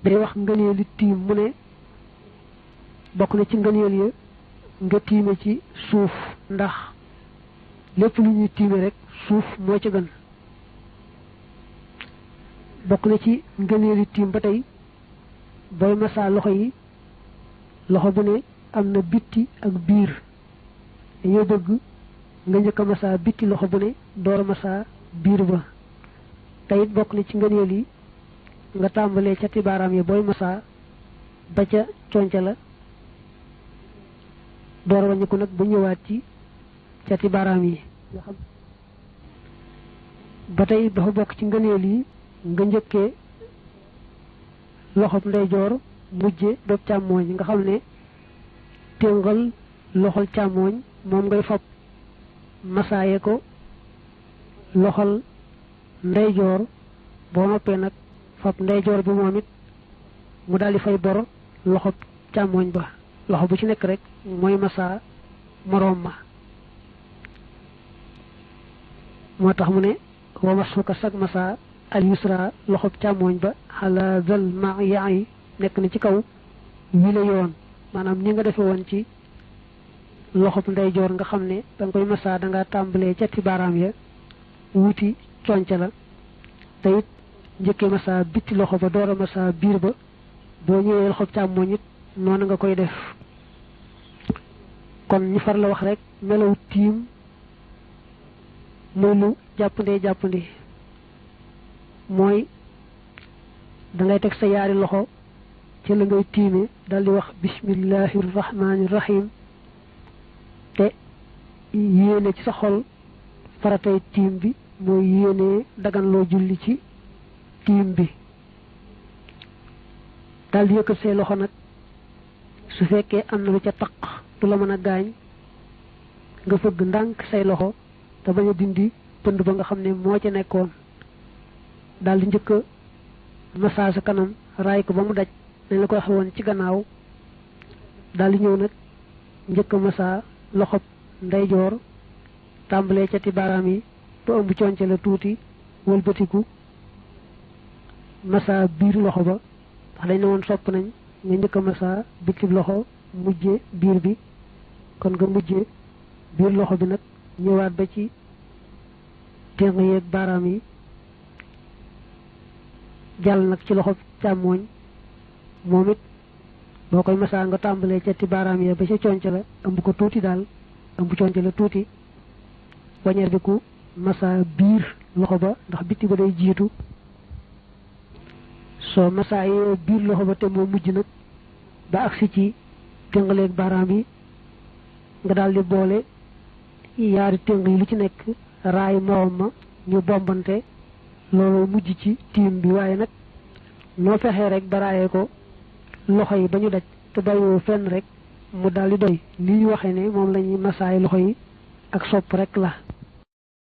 day wax ngëneeli tiim mu ne bokk na ci ngëneel ya nga tiime ci suuf ndax lépp lu ñuy tiime rek suuf moo ci gën bokk na ci ngëneeli tiim ba tey booy masaa loxo yi loxo bu ne am na bitti ak biir dañoo bëgg nga njëkk a masaa bitti loxo bu ne door a masaa biir ba te it bokk na ci ngëneel yi nga tàmbalee ca tibaaraam yi booy masaa ba ca conca la door a wàññiku nag bu ñëwaat ci ca tibaaraam yi nga xam ba tey dafa bokk ci ngëneel yi nga njëkkee loxob ndeyjoor mujje doob càmmooñ nga xam ne téngal loxol càmmooñ moom ngay fab masaaye ko loxol ndeyjoor boo noppee nag fab ndeyjoor bi moom it mu daldi fay bor loxob càmmooñ ba loxo bu ci nekk rek mooy masaa moroom ma moo tax mu ne wa masuka sag masaa al yusra loxob càmmooñ ba xala zal ma yaa yi nekk na ci kaw wi la yoon maanaam ni nga defe woon ci loxob ndeyjoor nga xam ne danga koy masaa danga tàmbalee ca ti baaraam ya wuti conca la te it njëkkee masaa bitti loxo ba door a masaa biir ba boo ñëwee loxob càmmooñ it noonu nga koy def kon ñu far la wax rek melaw tiim muy lu jàppandi mooy dangay teg sa yaari loxo ci la ngay tiime daldi wax bismillahi rahmaani rahim te yéene ci sa xol faratay tiim bi mooy yéene dagan loo julli ci tiim bi daldi yëkkat say loxo nag su fekkee am na lu ca taq du la mën a gaañ nga fëgg ndànk say loxo te bañ a dindi pënd ba nga xam ne moo ca nekkoon daldi njëkk a masaa sa kanam raay ko ba mu daj nañ la ko waxe woon ci gannaaw daldi ñëw nag njëkk a masaa loxob ndeyjoor tàmbalee ca ti baaraam yi ba ëmb conce la tuuti wëlbatiku masaa biir loxo ba ndax dañ ne woon sopp nañ nga njëkk a masaa bitti loxo mujje biir bi kon nga mujje biir loxo bi nag ñëwaat ba ci téng yeeg baaraam yi jàll nag ci loxo càmmooñ moom it boo koy masaa nga tàmbalee ca ti baaraam ya ba ca conc la ëmb ko tuuti daal ëmb conc la tuuti wañeer bi ku masaa biir loxo ba ndax bitti ba day jiitu soo masaa yee biir loxo ba te moo mujj nag ba agsi ci téngaleeg baaraam yi nga daldi boole yaari téng yi lu ci nekk raay moroom ma ñu bombante loolu mujj ci tiim bi waaye nag noo fexee rek ba raayee ko loxo yi ba ñu daj te bàyyiwoo fenn rek mu daldi doy li ñu waxee ne moom lañuy masaay loxo yi ak sopp rek la